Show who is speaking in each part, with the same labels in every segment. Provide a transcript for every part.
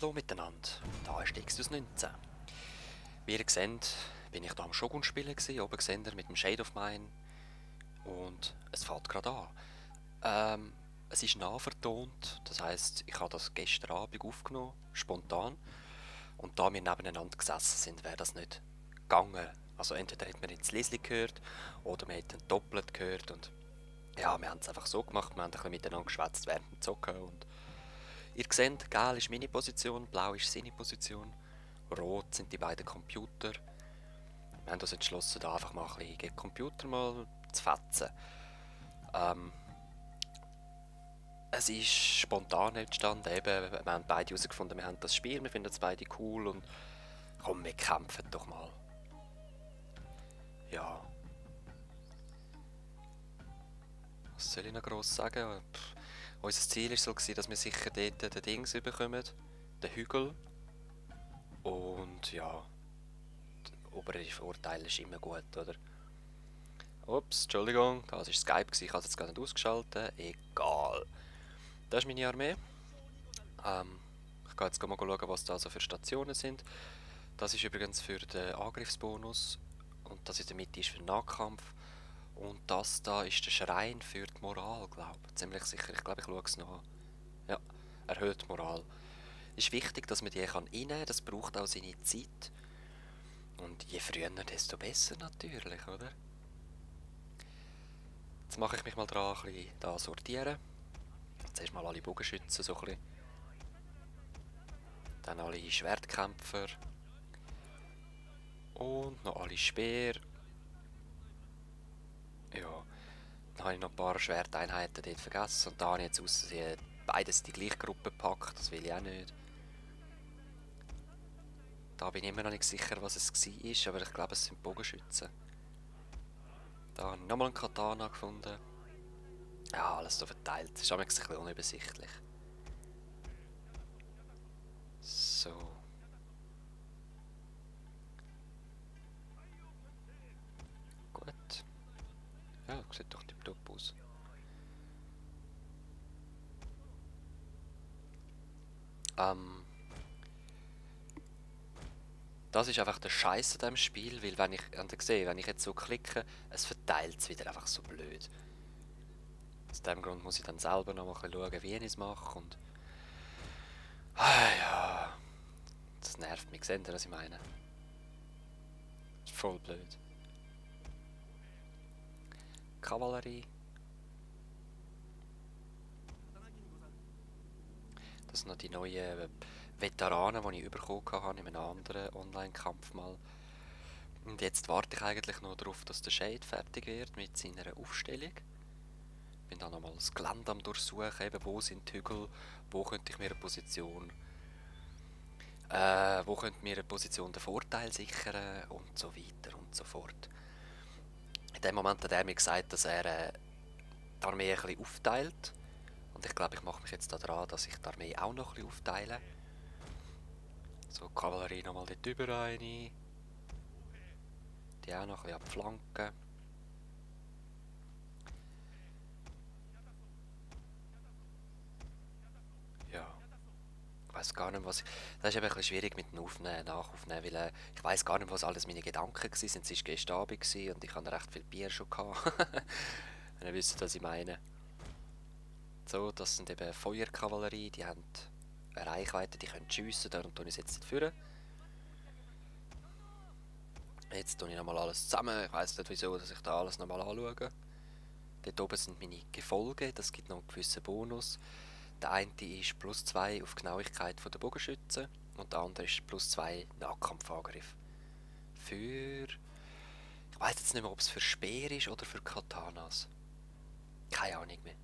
Speaker 1: Hallo miteinander, da ist Xtus 19. Wie ihr seht, bin ich da am Shogun spielen gewesen, oben seht ihr mit dem Shade of Mine. Und es fällt gerade an. Es ist nachvertont, das heisst, ich habe das gestern Abend aufgenommen, spontan. Und da wir nebeneinander gesessen sind, wäre das nicht gegangen. Also entweder hat man ins Leslie gehört oder man hat ihn doppelt gehört. Und ja, wir haben es einfach so gemacht, wir haben ein bisschen miteinander geschwätzt während dem Zocken. Und ihr seht, gelb ist meine Position, blau ist seine Position, rot sind die beiden Computer. Wir haben uns entschlossen, da einfach mal ein bisschen gegen Computer mal zu fetzen. Es ist spontan entstanden, eben, wir haben beide herausgefunden, wir haben das Spiel, wir finden es beide cool und komm, wir kämpfen doch mal. Ja. Was soll ich noch gross sagen? Unser Ziel war so, dass wir sicher dort den Dings bekommen, den Hügel. Und ja, der obere Vorteil ist immer gut, oder? Ups, Entschuldigung, das war Skype, ich habe es jetzt gar nicht ausgeschaltet. Egal. Das ist meine Armee. Ich gehe jetzt mal schauen, was da so für Stationen sind. Das ist übrigens für den Angriffsbonus und das in der Mitte ist für den Nahkampf. Und das da ist der Schrein für die Moral, glaube ich. Ziemlich sicher, ich glaube, ich schaue es noch an. Ja, erhöht die Moral. Ist wichtig, dass man die reinnehmen kann, das braucht auch seine Zeit. Und je früher, desto besser natürlich, oder? Jetzt mache ich mich mal dran, ein bisschen da sortieren. Zuerst mal alle Bogenschützen, so ein bisschen. Dann alle Schwertkämpfer. Und noch alle Speer. Ja, dann habe ich noch ein paar Schwerteinheiten dort vergessen. Und da habe ich jetzt aussehen beides die gleiche Gruppe gepackt, das will ich auch nicht. Da bin ich immer noch nicht sicher, was es war, aber ich glaube, es sind Bogenschützen. Da habe ich nochmal einen Katana gefunden. Ja, alles so verteilt. Das ist ein bisschen unübersichtlich. So. Gut. Ja, sieht doch tipptopp aus. Das ist einfach der Scheiß an diesem Spiel, weil wenn ich wenn ich jetzt so klicke, es verteilt es wieder einfach so blöd. Aus dem Grund muss ich dann selber noch mal schauen, wie ich es mache und ja, das nervt mich. Seht ihr, was ich meine? Das ist voll blöd. Kavallerie. Das sind noch die neuen Veteranen, die ich bekommen habe in einem anderen Online-Kampf mal. Und jetzt warte ich eigentlich nur darauf, dass der Shade fertig wird mit seiner Aufstellung. Ich bin dann nochmal das Gelände am durchsuchen, eben, wo sind die Hügel, wo könnte ich mir eine Position den Vorteil sichern und so weiter und so fort. In dem Moment hat er mir gesagt, dass er die Armee ein bisschen aufteilt. Und ich glaube, ich mache mich jetzt daran, dass ich die Armee auch noch ein bisschen aufteile. So, Kavallerie nochmal dort über rein. Die auch noch ein bisschen an die Flanken. Ja. Ich weiss gar nicht, was ich... Das ist eben ein bisschen schwierig mit dem Nachaufnehmen, weil ich weiss gar nicht, was alles meine Gedanken waren. Es war gestern Abend und ich hatte recht viel Bier schon gehabt. Wenn ihr wisst, was ich meine. So, das sind eben Feuerkavallerie, die haben eine Reichweite, die können schiessen, darum tue ich es jetzt nicht führen. Jetzt tue ich nochmal alles zusammen, ich weiss nicht wieso, dass ich da alles nochmal anschaue. Dort oben sind meine Gefolge, das gibt noch einen gewissen Bonus. Der eine ist +2 auf Genauigkeit der Bogenschützen und der andere ist +2 Nahkampfangriff. Für... Ich weiss jetzt nicht mehr, ob es für Speer ist oder für Katanas. Keine Ahnung mehr.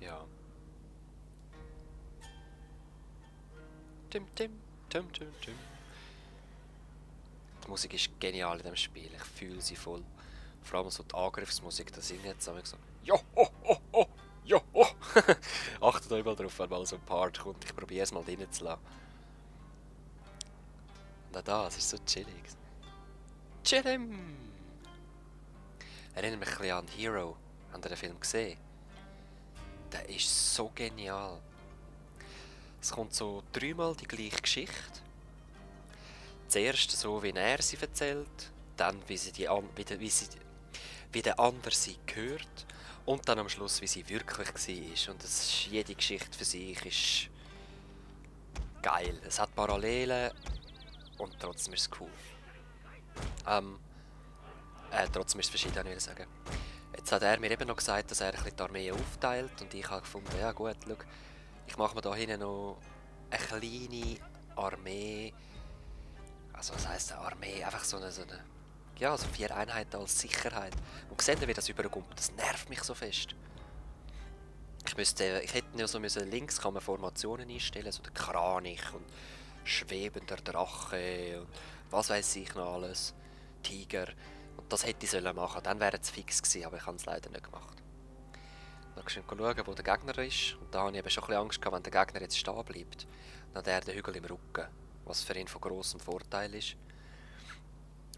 Speaker 1: Ja. Tim, tim, tim, tim, tim. Die Musik ist genial in diesem Spiel, ich fühle sie voll. Vor allem so die Angriffsmusik, da sind jetzt so «Jo, oh, oh, oh, jo, oh!» Achtet euch mal drauf, wenn mal so ein Part kommt, ich probiere es mal drinnen zu lassen. Und auch das ist so chillig. Chillim! Erinnert mich ein bisschen an Hero. Habt ihr den Film gesehen? der ist so genial. Es kommt so dreimal die gleiche Geschichte. Zuerst so, wie er sie erzählt, dann wie der andere sie hört und dann am Schluss, wie sie wirklich war. Und das ist, jede Geschichte für sich ist geil. Es hat Parallelen und trotzdem ist es cool. Trotzdem ist es verschieden, will ich sagen. Jetzt hat er mir eben noch gesagt, dass er ein bisschen die Armee aufteilt und ich habe gefunden, ja gut, schau, ich mache mir da hinten noch eine kleine Armee. Also was heisst eine Armee? Einfach so eine ja, so 4 Einheiten als Sicherheit. Und seht ihr, wie das überkommt? Das nervt mich so fest. Ich hätte ja so müssen, links kann man Formationen einstellen, so der Kranich und schwebender Drache und was weiß ich noch alles. Tiger. Und das hätte ich sollen machen, dann wäre es fix gewesen, aber ich habe es leider nicht gemacht. Dann kannst du schauen, wo der Gegner ist. Und da habe ich eben schon ein bisschen Angst gehabt, wenn der Gegner jetzt stehen bleibt. Dann hat er den Hügel im Rücken, was für ihn von grossem Vorteil ist.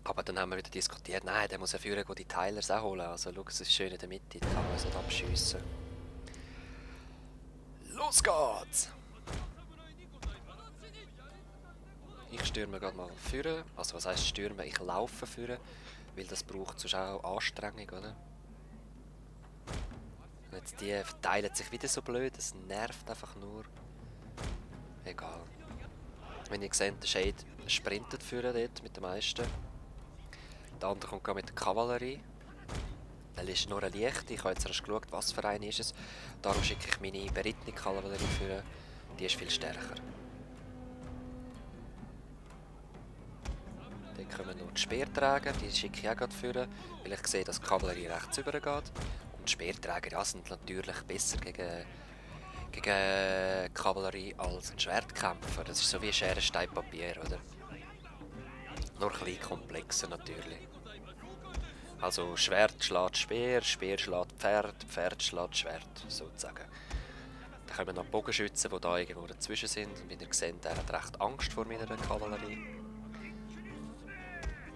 Speaker 1: Aber dann haben wir wieder diskutiert, nein, der muss ja führen, die Teilers auch holen. Also schau, es ist schön in der Mitte, da kann man uns nicht abschiessen. Los geht's! Ich stürme gerade mal führen. Also was heisst stürmen? Ich laufe führen, weil das braucht sonst auch Anstrengung, oder? Und jetzt die verteilen sich wieder so blöd, das nervt einfach nur. Egal. Wenn ihr seht, der Shade sprintet führen dort mit den meisten. Der andere kommt gerade mit der Kavallerie. Er ist nur ein Licht. Ich habe jetzt erst geschaut, was für eine ist es. Darum schicke ich meine berittene Kavallerie führen. Die ist viel stärker. Dann können wir noch die Speerträger, die schicke ich auch gerade führen, weil ich sehe, dass die Kavallerie rechts übergeht. Und die Speerträger ja, sind natürlich besser gegen Kavallerie als ein Schwertkämpfer. Das ist so wie Schere, Stein, Papier, oder? Nur ein bisschen komplexer natürlich. Also Schwert schlägt Speer, Speer schlägt Pferd, Pferd schlägt Schwert, sozusagen. Dann kommen noch Bogenschützen, die da irgendwo dazwischen sind. Und wie ihr seht, er hat recht Angst vor meiner Kavallerie.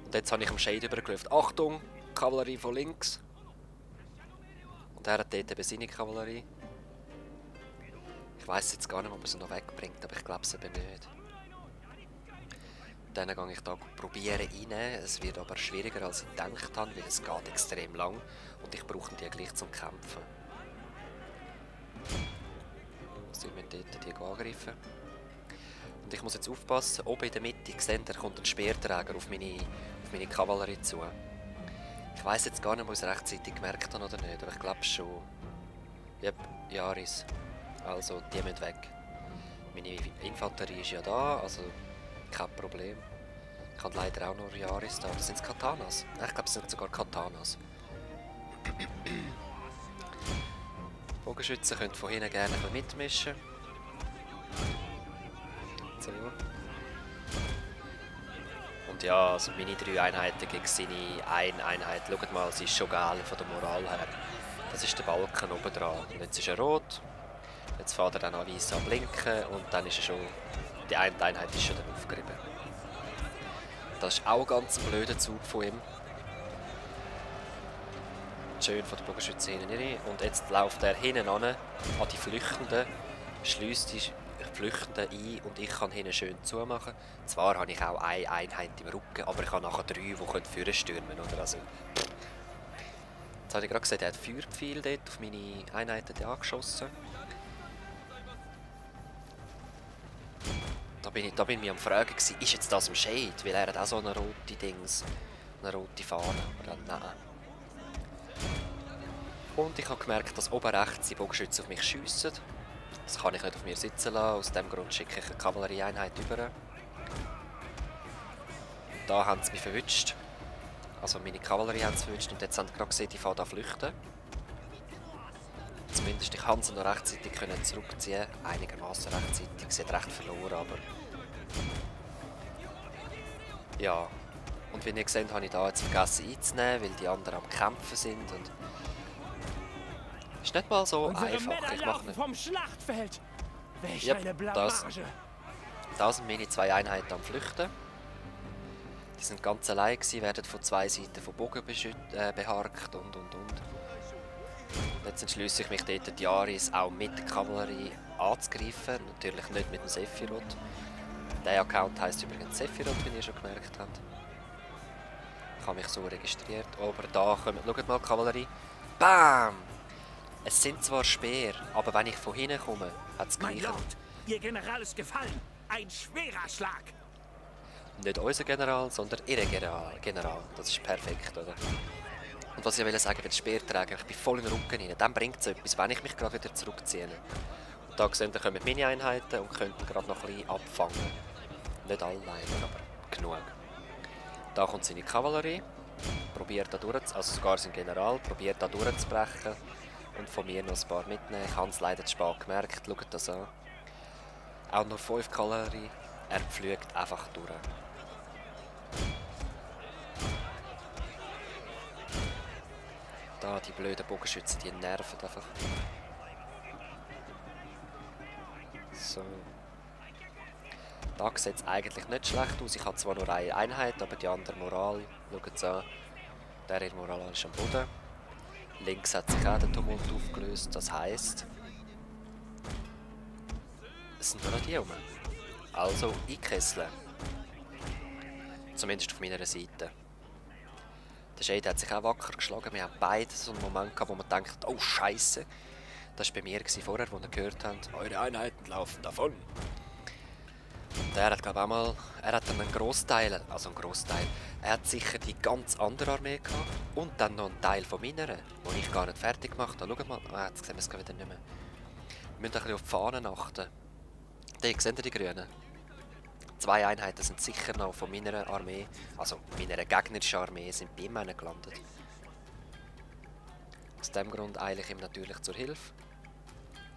Speaker 1: Und jetzt habe ich am Shade übergelaufen. Achtung, Kavallerie von links. Und er hat dort eben seine Kavallerie. Ich weiss jetzt gar nicht, ob er sie noch wegbringt, aber ich glaube es eben nicht. Dann gehe ich da probieren rein. Es wird aber schwieriger als ich gedacht habe, weil es geht extrem lang und ich brauche die gleich zum Kämpfen. Sie müssen dort die angreifen. Und ich muss jetzt aufpassen, oben in der Mitte, seht ihr, kommt ein Speerträger auf meine Kavallerie zu. Ich weiss jetzt gar nicht, ob ich es rechtzeitig gemerkt habe oder nicht, aber ich glaube schon. Yep, Yaris. Also, die müssen weg. Meine Infanterie ist ja da, also kein Problem. Ich habe leider auch noch Yaris da. Das sind Katanas. Ich glaube, es sind sogar Katanas. Bogenschützen können von hinten gerne mitmischen. So. Und ja, also meine 3 Einheiten gegen seine 1 Einheit. Schaut mal, sie ist schon geil von der Moral her. Das ist der Balken oben dran. Und jetzt ist er rot. Jetzt fährt er dann an weiß an blinken und dann ist er schon. Die eine Einheit ist schon dann aufgerieben. Das ist auch ganz ein blöder Zug von ihm. Schön von der Bogenschütze hinten rein. Und jetzt läuft er hinten an die Flüchtenden, schließt die Flüchtenden ein und ich kann hinten schön zumachen. Zwar habe ich auch eine Einheit im Rücken, aber ich habe nachher 3, die vorne stürmen können. Also, jetzt habe ich gerade gesehen, er hat Feuerpfeil dort auf meine Einheiten angeschossen. Da bin ich mir am Fragen gewesen, ist jetzt das im Shade? Weil er hat auch so eine rote Dings, eine rote Fahne. Oder nein. Und ich habe gemerkt, dass oben rechts die Bogenschützen auf mich schiessen. Das kann ich nicht auf mir sitzen lassen, aus dem Grund schicke ich eine Kavallerieeinheit über. Da haben sie mich verwünscht. Also meine Kavallerie haben sie verwünscht und jetzt haben sie gerade gesehen, die fahren da flüchten. Zumindest ich konnte sie noch rechtzeitig zurückziehen. Einigermaßen rechtzeitig. Sie hat recht verloren, aber. Ja. Und wie ihr seht, habe ich da jetzt vergessen einzunehmen, weil die anderen am Kämpfen sind. Und ist nicht mal so einfach. Ich mache nicht.
Speaker 2: Vom Schlachtfeld. Welch
Speaker 1: Yep,
Speaker 2: eine Blamage.
Speaker 1: Da sind meine 2 Einheiten am Flüchten. Die sind ganz allein gewesen, werden von 2 Seiten von Bogen beharkt und. Jetzt entschließe ich mich dort die Aris auch mit der Kavallerie anzugreifen. Natürlich nicht mit dem Sephiroth. Der Account heisst übrigens Sephiroth, wie ihr schon gemerkt habt. Ich habe mich so registriert. Aber da kommt, schaut mal, Kavallerie. Bam! Es sind zwar Speer, aber wenn ich von hinten komme, hat es
Speaker 2: Mein
Speaker 1: gleich.
Speaker 2: Lord, Ihr General ist gefallen. Ein schwerer Schlag.
Speaker 1: Nicht unser General, sondern ihr General. Das ist perfekt, oder? Und was ich will sagen, wenn die Speerträger, ich bin voll in den Rücken rein, dann bringt es etwas, wenn ich mich gerade wieder zurückziehe. Und da seht ihr, kommen meine Einheiten und könnten gerade noch ein bisschen abfangen. Nicht alle leider, aber genug. Da kommt seine Kavallerie, probiert da also sogar sein General, probiert da durchzubrechen und von mir noch ein paar mitnehmen. Ich habe es leider zu spät gemerkt, schaut das an. Auch noch 5 Kavallerie, er pflügt einfach durch. Da, die blöden Bogenschützen, die nerven einfach. So. Da sieht es eigentlich nicht schlecht aus. Ich habe zwar nur eine Einheit, aber die andere Moral, schaut es an. Der hier Moral ist am Boden. Links hat sich auch der Tumult aufgelöst, das heisst, es sind nur noch die rum. Also einkesseln. Zumindest auf meiner Seite. Der Shade hat sich auch wacker geschlagen. Wir haben beide so einen Moment gehabt, wo man denkt, oh Scheiße. Das war bei mir vorher, wo ihr gehört habt, eure Einheiten laufen davon. Und er hat, glaube ich, auch mal, er hat dann einen Grossteil, er hat sicher die ganz andere Armee gehabt und dann noch einen Teil von meiner, den ich gar nicht fertig gemacht habe. Schaut mal, jetzt sehen wir es wieder nicht mehr. Wir müssen ein bisschen auf die Fahnen achten. Da seht ihr die Grünen. 2 Einheiten sind sicher noch von meiner Armee, also meiner gegnerischen Armee, sind bei ihm gelandet. Aus diesem Grund eile ich ihm natürlich zur Hilfe.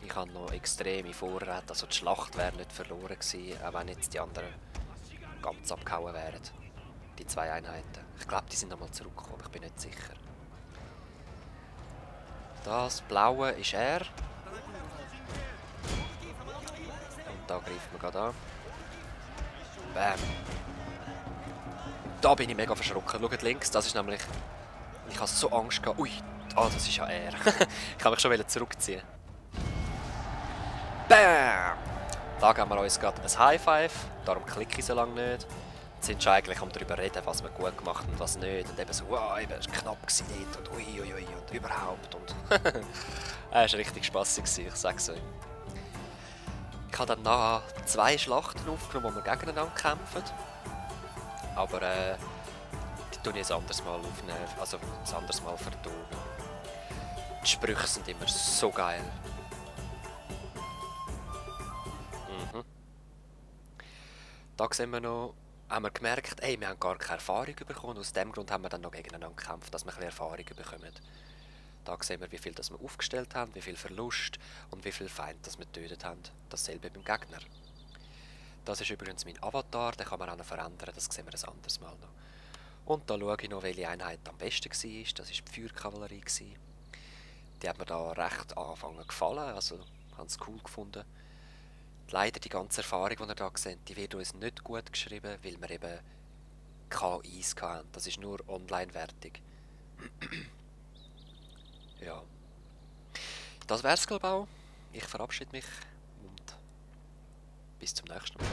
Speaker 1: Ich habe noch extreme Vorräte, also die Schlacht wäre nicht verloren gewesen, auch wenn jetzt die anderen ganz abgehauen wären. Die 2 Einheiten. Ich glaube, die sind nochmal zurückgekommen, ich bin nicht sicher. Das Blaue ist er. Und da greift man gerade an. Bam. Da bin ich mega verschrocken. Schaut links, das ist nämlich... Ich habe so Angst gehabt. Ui, das ist ja er. Ich kann mich schon zurückziehen. Bam! Da geben wir uns gerade ein High Five. Darum klicke ich so lange nicht. Jetzt sind schon eigentlich am darüber reden, was wir gut gemacht und was nicht. Und eben so, wow, eben, es war knapp dort und ui und überhaupt. Und es war richtig spassig, ich sag's euch. Ich habe dann nachher 2 Schlachten aufgenommen, wo wir gegeneinander kämpfen. Aber die tue ich ein anderes Mal aufnehmen, also ein anderes Mal vertonen. Die Sprüche sind immer so geil. Da sehen wir noch, haben wir gemerkt, ey, wir haben gar keine Erfahrung bekommen. Aus dem Grund haben wir dann noch gegeneinander gekämpft, dass wir ein bisschen Erfahrung bekommen. Da sehen wir, wie viel das wir aufgestellt haben, wie viel Verlust und wie viel Feind das wir getötet haben. Dasselbe beim Gegner. Das ist übrigens mein Avatar, den kann man auch noch verändern, das sehen wir ein anderes Mal noch. Und da schaue ich noch, welche Einheit am besten war, das war die Feuerkavallerie. Die hat mir da recht am Anfang gefallen, also haben es cool gefunden. Leider die ganze Erfahrung, die ihr hier seht, die wird uns nicht gut geschrieben, weil wir eben KIs hatten. Das ist nur Online-wertig. Ja. Das wär's, glaube ich, auch. Ich verabschiede mich und bis zum nächsten Mal.